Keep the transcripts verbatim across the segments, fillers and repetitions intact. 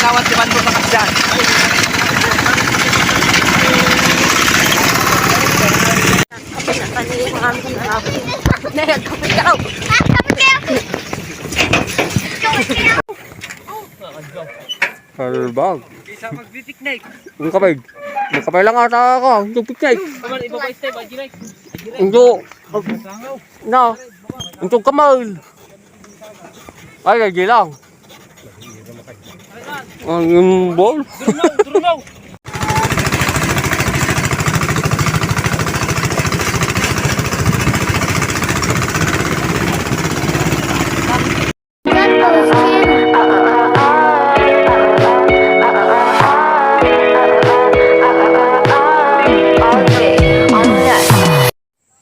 Tawag si Bandor sa kasyan. Kalbag. Isa magpipiknik. Ang kapay. Ang kapay lang ata ako. Yung picnic. Kaman, iba ba step, Ajinay? Ang do. Na. Ang kamay. Ay, lagi lang. Ang ball. Durunaw, durunaw.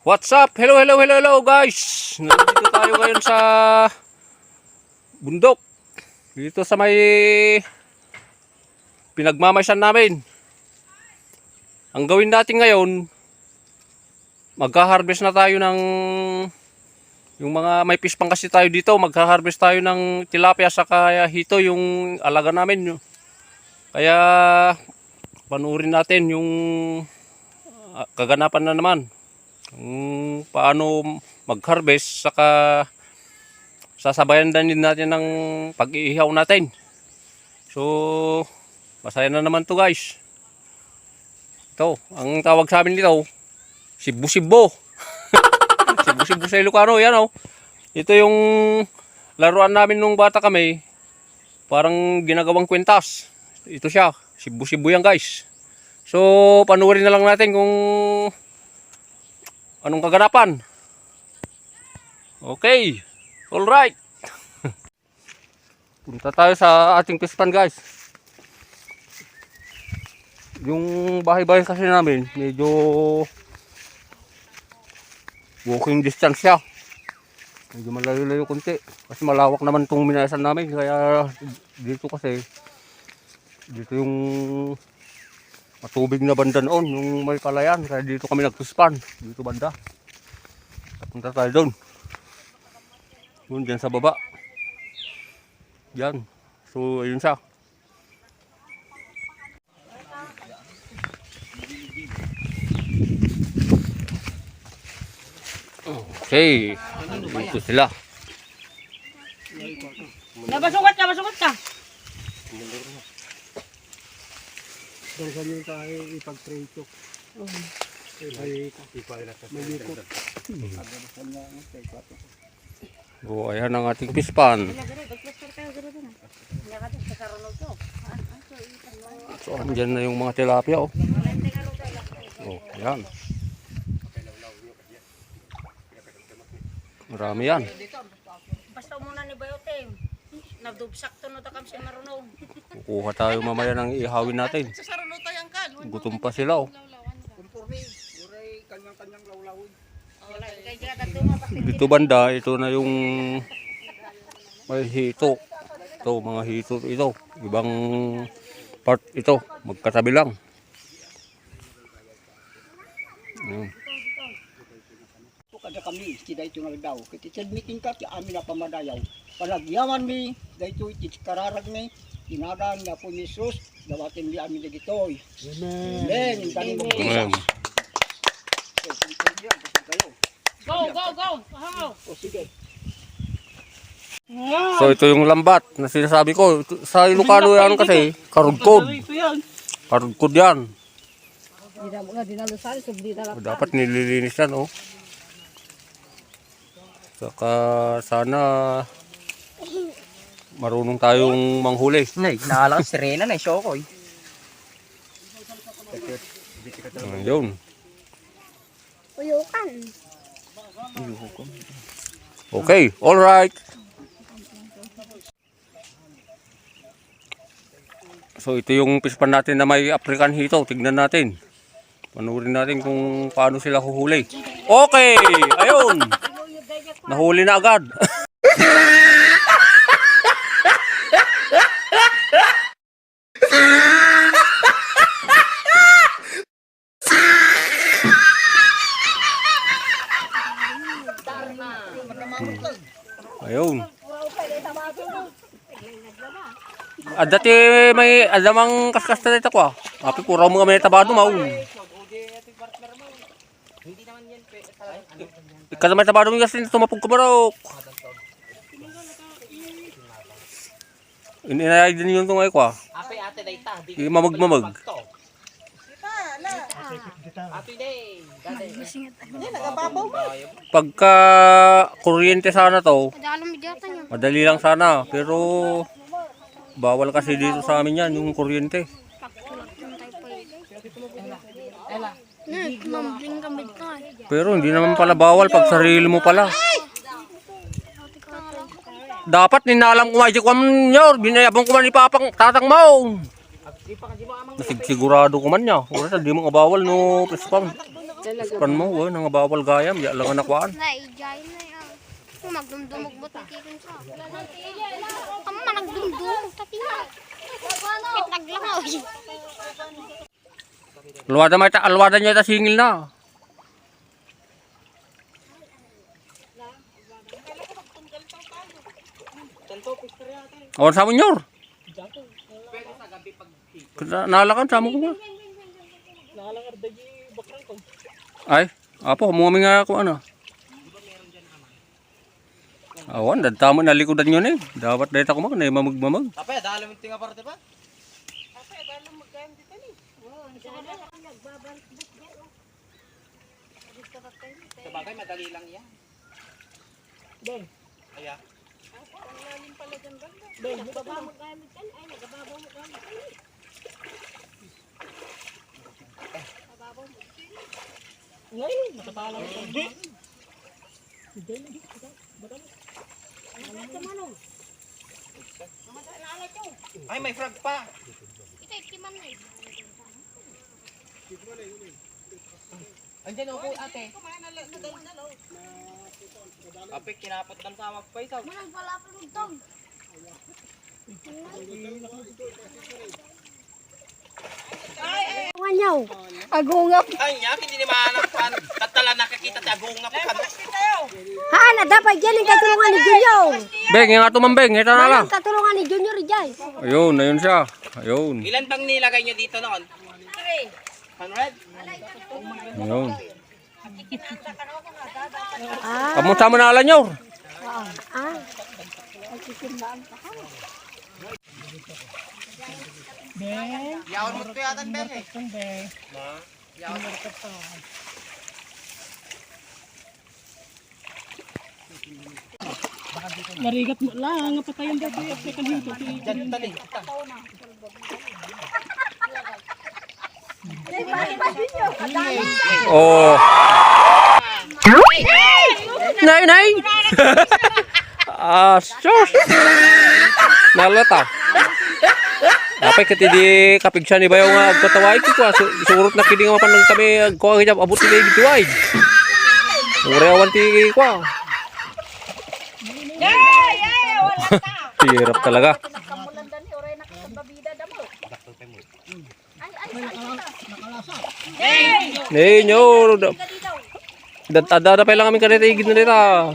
What's up? Hello, hello, hello, hello, guys. Nandito tayo ngayon sa bundok. Dito sa may pinagmamaysan namin. Ang gawin natin ngayon, magha-harvest na tayo ng, yung mga may fish pond kasi tayo dito, magha-harvest tayo ng tilapia saka hito, yung alaga namin, no? Kaya panurin natin yung, ah, kaganapan na naman. Kung paano mag-harvest, saka sasabayan din natin ng pag-iihaw natin. So, masaya na naman 'to, guys. Ito, ang tawag sa amin dito, sibo-sibo. Sibo-sibo sa Ilocano, yan, oh. Ito yung laruan namin nung bata kami, parang ginagawang kwentas. Ito siya, sibo-sibo yan, guys. So, panurin na lang natin kung anong kaganapan. Okay. All right. Punta tayo sa ating fish pond, guys. Yung bahay-bahay kasi namin, medyo walking distance siya. Medyo malayo-layo konti. Kasi malawak naman 'tong minayasan namin. Kaya dito kasi, dito yung matubig na banda noon, yung may palayan. Kaya dito kami nag-fish pond. Dito banda. Punta tayo doon. Doon, dyan sa baba. Yan. So, ayun siya. Okay. Dito sila. Nabasungat ka, basungat ka. Daw sa niyo tayo ipag-pray to. Ay, may, may likod. O, ayan ang ating fish pond. So, andyan na yung mga tilapia, oh. Oh, ayan. Marami yan. Basta umuna ni Bayotem, nagdubsak to no takam si Marunong. Kukuha tayo mamaya ng ihawin natin. Gutom pa sila, oh. Conforme, uray kanyang-kanyang lawlawon. Dito banda, ito na yung may hito. Ito, mga hito ito. Ibang part ito. Magkatabi lang. Ayan. Kada kami, ti daytoy nga aldaw. Ket ti meeting ka, ti amin a pamadayaw. Panagyamanmi, daytoy ti kararagmi, ti nagan ni Apo Jesus, dawatenmi amin dagitoy. Amen. Amen. In the name of Jesus. Amen. Go, go, go! Wow! O, sige. So, ito yung lambat na sinasabi ko. Ito, sa Ilocano yan kasi, karudkod. Ito yan. Karudkod yan. Di na, di na lusal, subli na lang. Dapat nililinis yan, oh. Saka sana marunong tayong manghuli. Nay, naalak sirena na, Shokoy. Ayun. Uyukan. Okay, all right. So, ito yung fish pond natin na may African hito. Tignan natin. Panurin natin kung paano sila huhuli. Okay! Ayun! Nahuli na agad. Ayun. Adda ti may, adda mang kaskas ta dayta ko, ah. Api, pura mo kami tabado, maun. Kada may tabado, yung gasin, tumapog ka, barok. Ini na din yung tungay ko, ah. Ape, ate, dayta, di. Yung mamagmamag. Ate, day. Pagka kuryente sana to, madali lang sana. Pero bawal kasi dito sa amin yan, yung kuryente. Tumambling kami dito, eh. Pero hindi naman pala bawal pag sarili mo pala. Dapat ninalam ko nga, di ko man, nyor, binayabang ko man ni Papang, Tatang Maong. Nasigsigurado ko man niya. Wala na, di mo nga bawal, no, pispan. Pispan mo, wala na nga bawal gayam, ya lang nga nakuhaan. Ay, jay na yan. Magdumdumog mo, tikikon sa. Kamu man nagdumdumog, tapi na. Kit naglangaw. Alwada may ta-, alwada niya ta singil na. Awan sa munyor. Nalakan sa mo ko. Ay, apo, mo kami nga ako ano. Awan, dadta mo nalikudan nyo ni. Dapat dayta kumak na mamagmamag. Apay, adalom yung tinga parte pa? Apay, adalom magkano dito ni? Oo, ang dami. Sa bagay, madali lang yan. Deng. Aya. Ang lalim pala dyan, banda. Deng, dito ka. Nagbabaw mo gamit yan. Ay, nagbabaw mo gamit yan. Ngayon, nakatalang ka. Hindi. Ay, may frog pa. Ito, itiman na eh. Andyan, upo, ate. Ape, kinapot ng tawag pa ito. Manang pala pa, Lugtong. Manyaw. Agungap. Ay, niya, hindi ni mahanap pan. Tatala nakakita ti agungap kan. Ha, na dapat dyan ang katulungan ni Junior. Beng, yung ato man, Beng, ito na lang. Ang katulungan ni Junior, Jay. Ayun, ayun siya. Ayun. Ilan bang nilagay nyo dito noon? Hundred? Ayun. Ah. Kamu sama na alam nyo. Ah. Yaon mo to yata, Ben, eh. Narigat mo lang, nga patayon dati, at may kanito, ti-, Diyan, tali. Oh. Nay, nay. Ah, sus. Nalata. Apay ket idi kapigsa ni Bayaw nga agkatawaig ti kua, su-, surot na kidi nga mapan kami agkua nga abot ti daydi tuwaig. Uray awan ti kua. Hirap talaga. Ninyo, da-, da-, da-, pay lang kami kadita, igid na dita.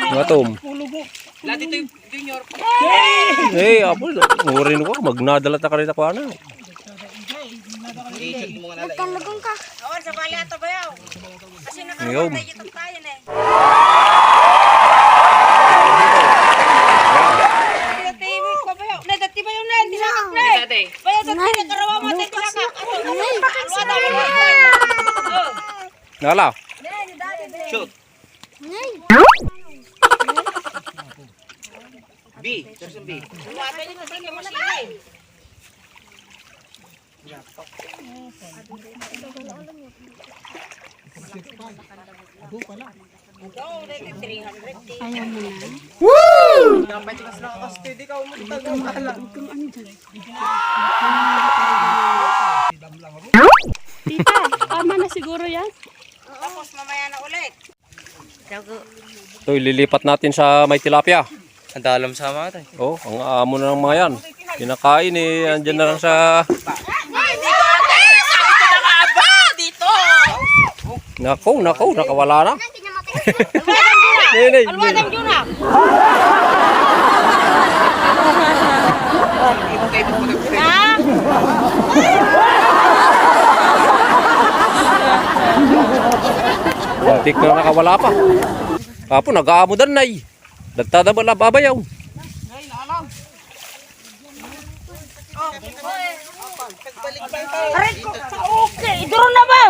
Matom. Lahat ito yung junior. Eh, apo, urin ko, magnadala ta kadita kuana. Nagkalugong ka. Awan, sa bali ato, Bayaw. Kasi Ayun. Nakaroon na YouTube tayo na eh. Dati, Bayaw na, hindi na ako na eh. Dati. Bayaw, dati, nakarawa mo, dati, naka-, ano, ano, ano, ano, ano, ano. Nala. Shoot. B, person B. Ano, ano, ano, ano, ano, ano. Ayaw mo na. Woo! Tita, tama na siguro yan. Tapos mamaya na ulit. Ito, ililipat natin sa may tilapia. Ang dalam sa mga ito eh. Oh, ang amo na ng mga yan. Kinakain eh, andyan na lang sa... Ay, dito, ate! Sabi ko na nga ba? Dito! Nako, nako, nakawala na. Nay, nay, nay. Alwagan yun na. Ha? Tik na nakawala pa. Apo, nag-aamudan, nay. Dagta da bala babayaw. Aray ko, okay, iduro na ba?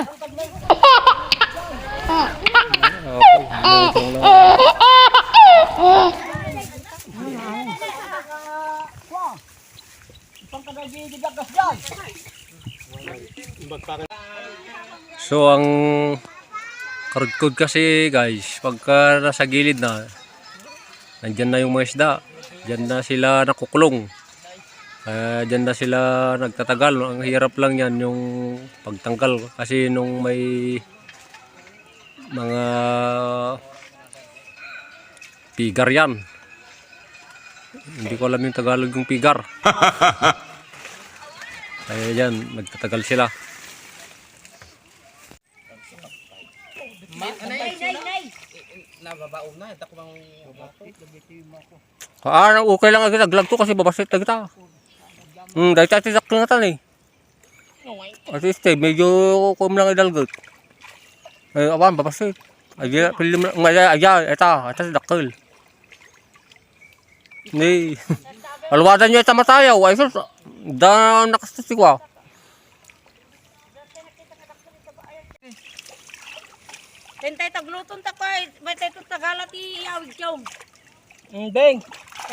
So, ang karudkod kasi, guys, pagka nasa gilid na, nandyan na yung mga isda. Diyan na sila nakukulong. Kaya diyan na sila nagtatagal. Ang hirap lang yan, yung pagtanggal. Kasi nung may mga pigar yan. Hindi ko alam yung Tagalog yung pigar. Kaya yan, nagtatagal sila. Ma-, ano yun? Nababaon na, ito ko mang Ah, okay lang ang ginaglag ko kasi babasit na kita. Hmm, dahil tayo tinaklo na tan eh. At least, eh, medyo kum lang idalgot. Eh, awan, babasit. Ay, di, pilim lang, ay, ay, ay, eta, eta si dakkel. Ni, alwadan niya ita matayaw. Ay, sus, da, nakastas ko, ah. Tentay tagluton ta ko ay, may tayo tagala ti awig yung. Mm, Beng.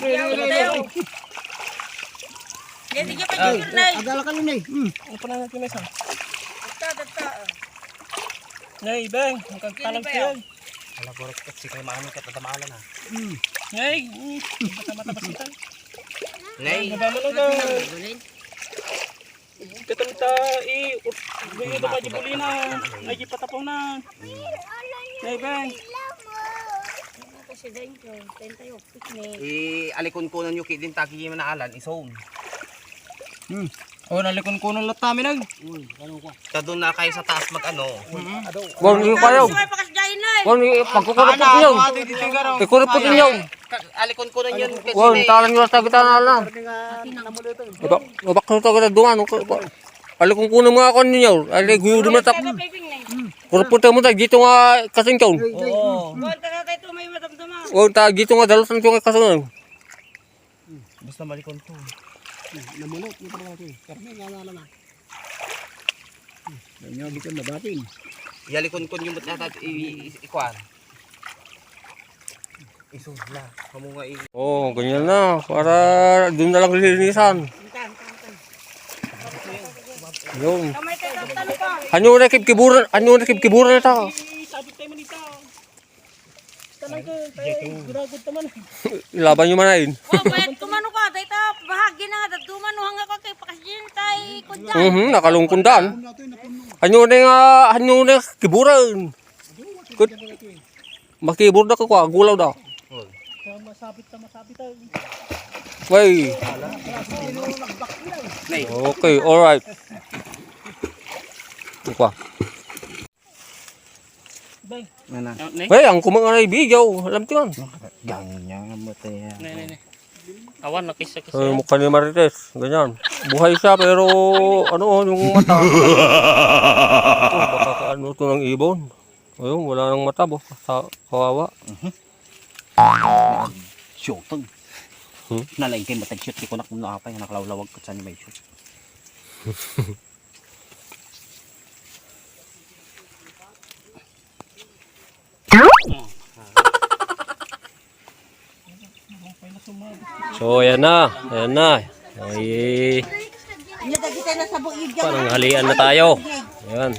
Yan, yan, yan. Yan, di niya pa Ay, yun, Nay. Agala ka nun eh. Hmm. Ano pa na natin, Nay, sa? Dagta, dagta, oh. Nay, Beng, ang kagtalang Yan, Beng. Tiyan. Ala, borot ka, si kay maano ka, tadamalan, ha? Hmm. Nay, mm, mata-mata ba kita? Nay. Ay, baba mo na daw. Bulin. Katang ta, i, ut-, guyo da ka di bulina. Ay, di patapon na. Nay, Beng. Kasi din ko, tentayo, picnic. I, alikon ko nun yung kidin, taki yung manaalan, isom. Hmm. Oh, nalikon ko nun latta, minag. Uy, ano ko? Kadun na kayo sa taas mag-ano. Wag niyo kayo. Gusto kayo pakas dyan, Nay. Wag niyo, pagkukurupot niyo. Ano, ano, ito, ito, ito, ito. Ikurupot niyo. Ka-, alikon ko nun yun kasi Wag, may talan niyo sa gitna na lang. Aba, aba, ko to kada duman, ko, ko. Alikon ko nun mga kon niyo. Ali, guyo duman tak. Kurupot mo tayo, dito nga kasingkaw. Oo. Buwan ka na tayo, may madamdama. Wag ta, dito nga dalusan ko nga kasingkaw. Basta malikon ko. Namulot mo talaga ito eh. Karne nga nga lang ah. Ganyan, di ko nabatin. Yalikon ko yung ba't yata i-, i-, ikuan. Iso na. Kamu nga i- Oo, ganyan na. Para doon na lang lilinisan. Yung. Ano na kibkiburan, ano na kibkiburan ito? Sabit tayo manita. Tanang ko, tayo, guragod naman. Laban yung manain. Wa, bayat ko mano ka, dahil ta, bahagi na nga, daduma no, hanga ka kay pakasjin, tay, kudyan. Mhm, nakalungkon daan. Hanyo na nga, hanyo na kiburan. Kut-, makibur na ka kwa, gulaw da. Masabit na, masabit na. Way. Nay. Okay, alright. Ito kwa. Bang. Nana. Ano, ne? Hey, ang kumang anay video. Alam ti man. Ganyan nga mo tayo. Ne, ne, ne. Awan, nakisa-kisa. Eh, mukha ni Marites. Ganyan. Buhay siya, pero ano, oh, yung mata. Oh, baka ka-, ano to ng ibon. Ayun, wala nang mata, bo. Sa, kawawa. Mhm. Shotang. Hmm? Nalain kay matag shot, di ko na kung naapay, nakalawlawag ko sa ni may shot. So, ayan na. Ayan na. Ay, parang halian na tayo. Ayan.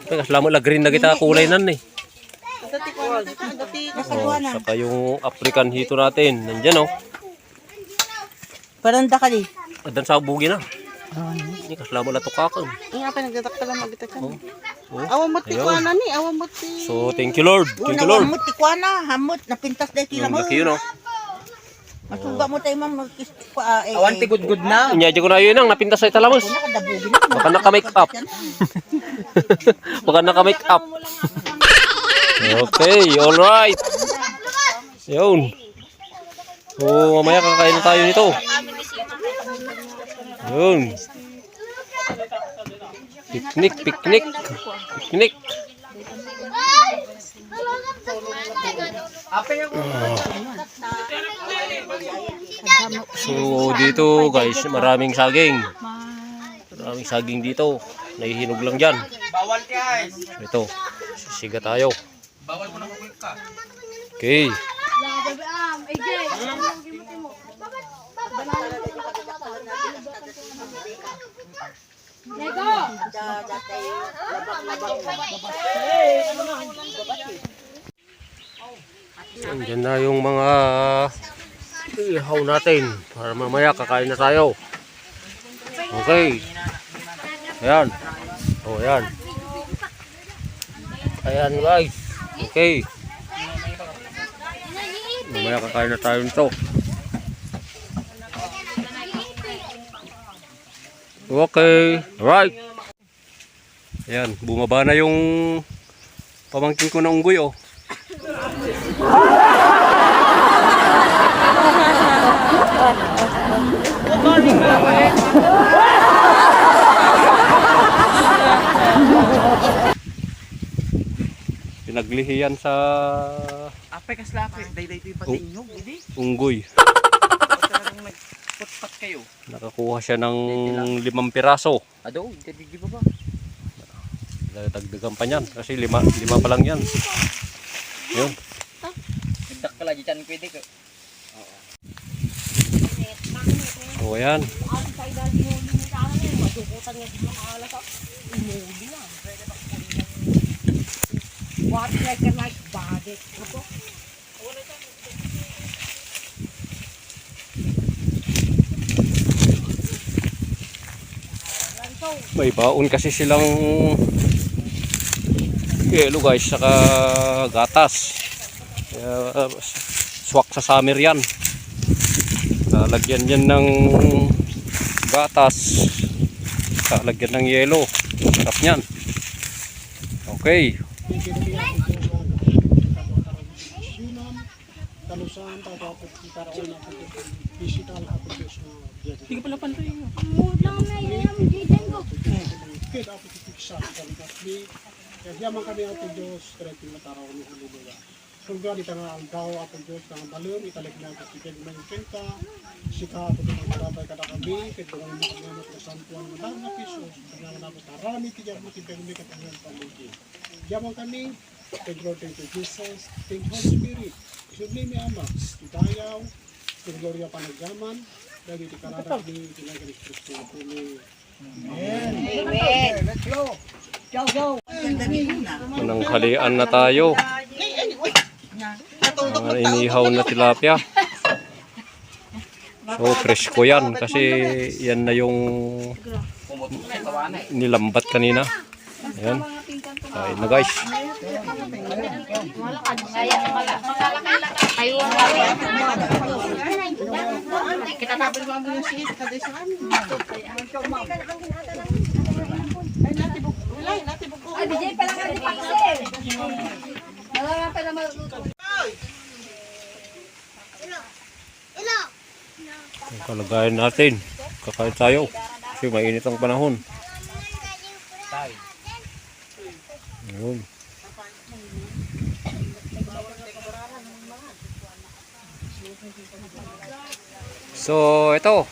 Ay, kasla mo la green na kita kulay nan eh. Oh, saka yung African hito natin. Nandyan oh. Paranda ka di. Adan sa bugi na. Ni kasla mo la tukakan. Nga pa nagdadaktalan mo kita. Oh. Oh. Awan mo ti kuana ni, awan mo ti. So, thank you, Lord. Thank you, Lord. Awan mo ti kuana, hamot, napintas dahil tila mo. Laki yun, oh. Masuga mo tayo, ma'am. Mag-kiss ko, ah, eh, Awan ti eh. Gudgud na. Nya, di ko na yun ang napintas sa italamos. Ako, nakadabugi na. Baka naka-make up. Baka naka-make up. Okay, all right. Yun. So, mamaya kakain na tayo nito. Yun. Picnic, picnic. Picnic. So, dito guys, maraming saging. Maraming saging dito. Nahihinog lang dyan. Ito, sisiga tayo. Okay. Andiyan na yung mga ihaw natin para mamaya kakain na tayo. Okay. Ayan. Oh, ayan. Ayan, guys. Okay. Mamaya kakain na tayo nito. Okay. Right. Ayan, bumaba na yung pamangkin ko na unggoy, oh. Pinaglihian sa Apay, kasla, apay. Dayday ito'y pati Ung- inyog, hindi? Unggoy. Talagang nagputpat kayo. Nakakuha siya ng limang piraso. Ado, di, di, di ba ba? Dagdagan pa niyan kasi lima, lima pa lang yan. Yun. Nagdakla, di tiyan pwede ko. O, ayan. What like a nice body. May baon kasi silang yelo, guys, saka gatas. Kaya, uh, swak sa summer yan. Lalagyan yan ng gatas. Lalagyan ng yelo. Sarap niyan. Okay. Talusan, tayo po, para una po, physical, apo Diyos, mga biyag. Sige pala, pantoy, no? Ang mood lang na yun, ang gitan ko. Kaya, apo, sa likas ni, kaya diyan man kami, apo Diyos, kaya pinataraw ni, hallelujah. Kung gani ka nga aldaw, apo Diyos, nga balon, italik na, kasi kaya may ka, sika, apo Diyos, ang karabay, kada kami, kaya doon mo kami, apo, santuan, nga dahil na piso, kaya nga, apo, tarami, tiyan mo, tiyan mo, kaya nga, pamilya. Diyan man kami, Thank you, Lord. Thank you, Jesus. Thank you, Holy Spirit. Subli mi, Ama, ti dayaw, ti gloria, panagyaman, dagiti kararag ni Ginoong Kristo. Amen. Amen. Let's go. Go, go. Mananghalian na tayo. Mga inihaw na tilapia. So, presko yan kasi yan na yung nilambat kanina. Ayan. Kain na, guys. Ay, D J, pala nga ni Paxel. Wala nga pala maluto. Ang kalagayan natin. Kakain tayo. Kasi mainit ang panahon. Ayun. So, ito.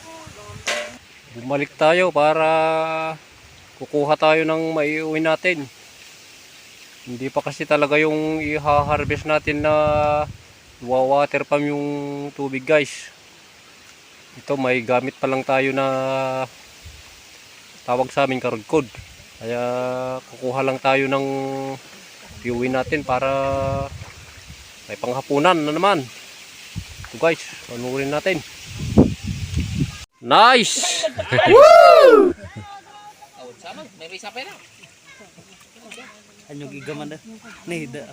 Bumalik tayo para kukuha tayo ng maiuwi natin. Hindi pa kasi talaga yung iha-harvest natin na wa-water pump yung tubig, guys. Ito, may gamit pa lang tayo na tawag sa amin karudkod. Kaya kukuha lang tayo ng iuwi natin para may panghapunan na naman. Ito, guys, panurin natin. Nice! Woo! Ano gigaman da? Ni da.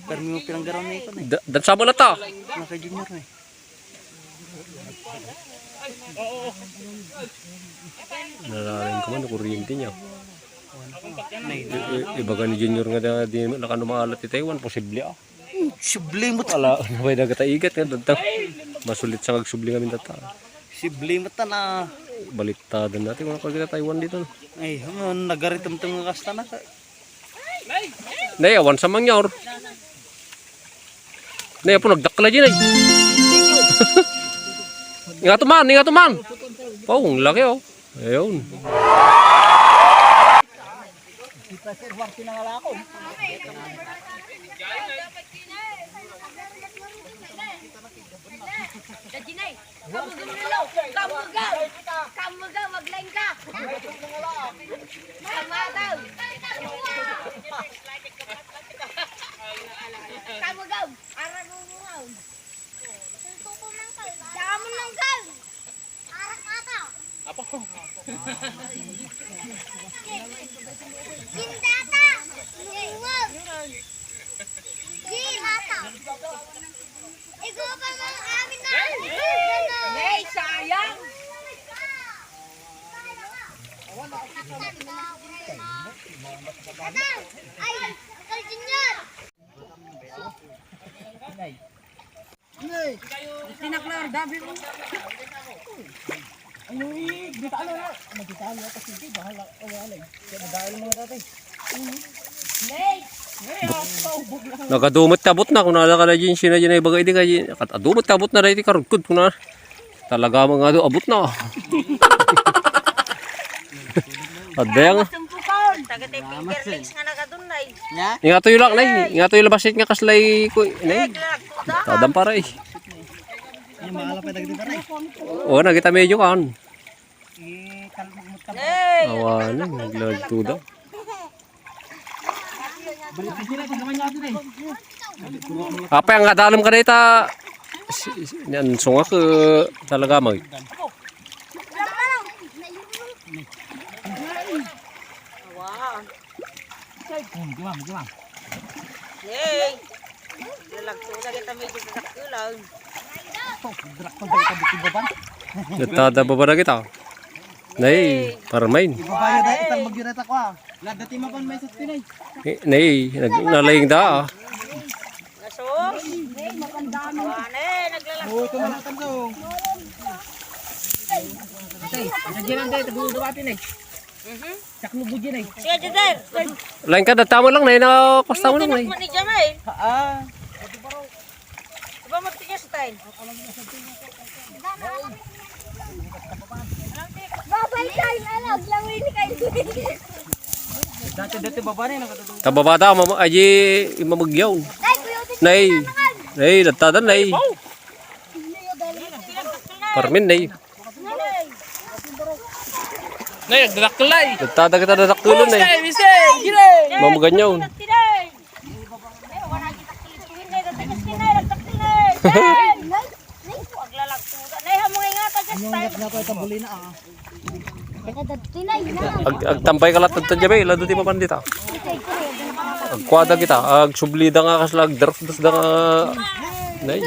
Permi mo pinanggaraw na ito, ni. Da, dan sama na ta. Naka junior, ni. Nalaing ko man, kuryente niya. I-, i-, ibaga ni Junior nga da, di na kano maalat ti Taiwan, posible, ah. Subli met. Ala, may nagata igat nga dadta. Masulit sa ngagsubli ngamin dadta. Subli met na. Baliktad dati, wala ka kita Taiwan dito. Ay, ano, nagaritem-tem nga kasta na. Nay, awan sa mangyaw. Nay, apo, nagdakkel a di, nay. Ingat man, ingat man. Pau, ang laki, oh. Ayun. Kamugaw! Kamugaw! Kamugaw! Aglaing ka! Kamugaw! Kamugaw! Ara gumungaw! Damon lang ka! Arak ata! Apo. Sindata! Lungag! Sirata! Ikaw pa mo amin na. Nay, sayang. Ay, Uncle Junior. Tinaklar, dabi mo. Ay, di ka ano na. Nagkita ano kasi di, bahala. Ay, wala. Kaya nadahil mo na dati. Nagadumet ti abut na, kunana ka na din, sina din ay bagay di ka din. Kat adumet ti abut na dahil karugkod, kuna. Talaga mga adu, abut na. Adayang. Taga tayo fingerlings nga nagadun, nay. Nya? Ingat tayo lang, nay. Ingat tayo labasit nga kaslay ko, nay. Tadam para eh. Yung mga alapay dagiti pare. Oo, nagita medyo kan. Eh, kalmot ka. Awa na, naglagto daw. Apay, ang adalem ka dayta. Si, si, yan, sungak, eh, talaga mag. Wow. Hmm, gimam, gimam. Hey! Lalagto na kita medyo sa sakulang. Oh, drakpan tayo ka dito baba. Natada baba na kita. Nay, parmain. Ibabaya dahil ital magyureta ko, ah. Lada ti mapan may sat pinay. Eh, nay, nag-, nalaing da, ah. Naso? Nay, magandaan. Wane, naglalagto. Oo, ito na lang tanto. Tay, sa dyan ang dahil, tabi mo dawati, nay. Mhm. Saklo budyan, eh. Sige, Jeder. Lain ka, data mo lang, nay, na kosta mo lang, nay. Manager, eh. Ah. Diba, magtigas tayo? Babay tayo, alag lang, ini kayo. Dati, dati, baba na yun, nakatutulog. Tababa daw, mama, aji, imamagyaw. Nay, kuya, nay, nay, datadan, nay. Parmin, nay. Nay, nagdadakkel, nay. Dagta, dagta, dadakkelon, nay. Bisay, bisay, gilay. Mamaganyaw. Aglalagto. Nay, hamungay nga, tagas tayo. Ag-, agtambay ka latta, Jabe, lado ti mapandita. Agkuada kita, agsublida nga kasla, agdarusdus da nga, nay.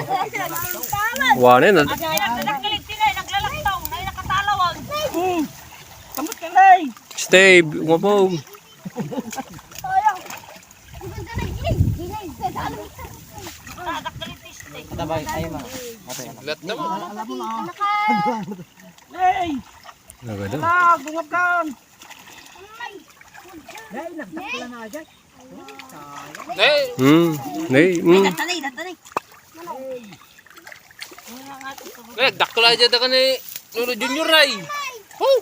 Wane na. Naglalaktaw, nay, nakatalawag. Kamot ka, nay. Steve, umabog. Tabay, ay, ma. Ate, ano? Lat naman. Alam mo na. Nay! Nagado. Ala, gungap ka. Nay, nagdakla na agad. Nay! Hmm. Nay, hmm. Nay, nagdakla agad ka ni Lolo Junior, nay. Oh!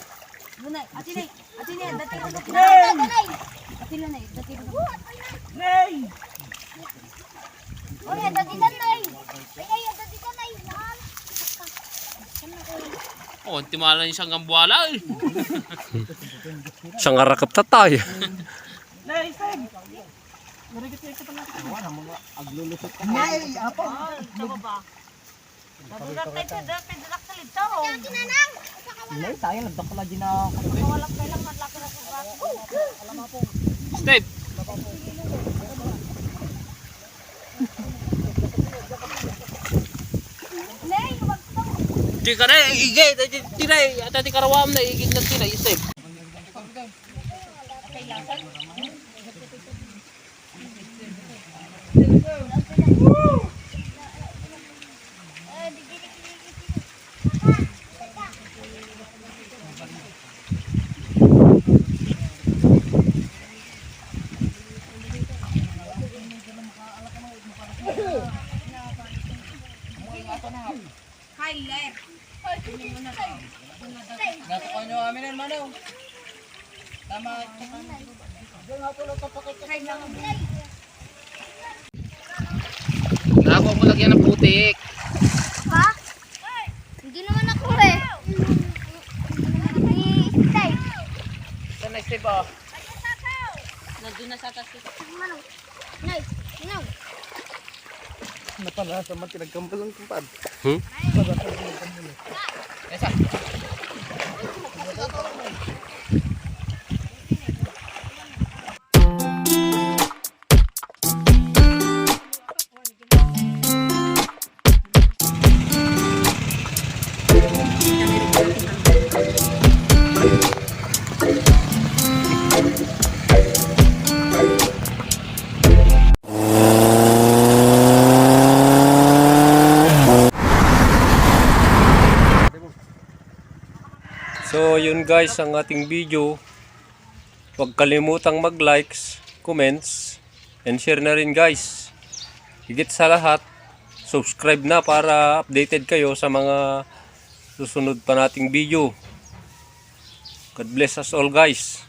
Muna, ati, nay. Ati, nay, dati, dati, nay. Ati, nay, dati, dati. Nay! Oy, dati, dati, nay. Ay, ay, dati, dati, nay. Oh, ang timalan yung sanggang buwala, eh. Sanggarakap tatay. Nay, Steve! Narigit na ito pala. Wala, mga aglulusot ka. Nay, apo. Ah, ito ba? Nagulat na ito, dahil pinadalak sa lito. Nay, tayo, nagdakla din na. Wala, kailangan laki na sa baso. Steve! Nay, wag to. Di ka na, ige, di, di, di na, ata di karawam na, igid na sila, isip. Nasa ko nyo amin ang manaw. Tama. Nako mo lagyan ng putik. Ha? Hindi naman ako eh. Ni Steve. Saan na Steve, oh? Nandun na sa atas, Steve. Manong. Nay, manong. Napanasa man, tinagkambalan, kumpad. Hmm? Esa. So, yun guys, ang ating video. Huwag kalimutang mag-likes, comments, and share na rin guys. Higit sa lahat, subscribe na para updated kayo sa mga susunod pa nating video. God bless us all guys.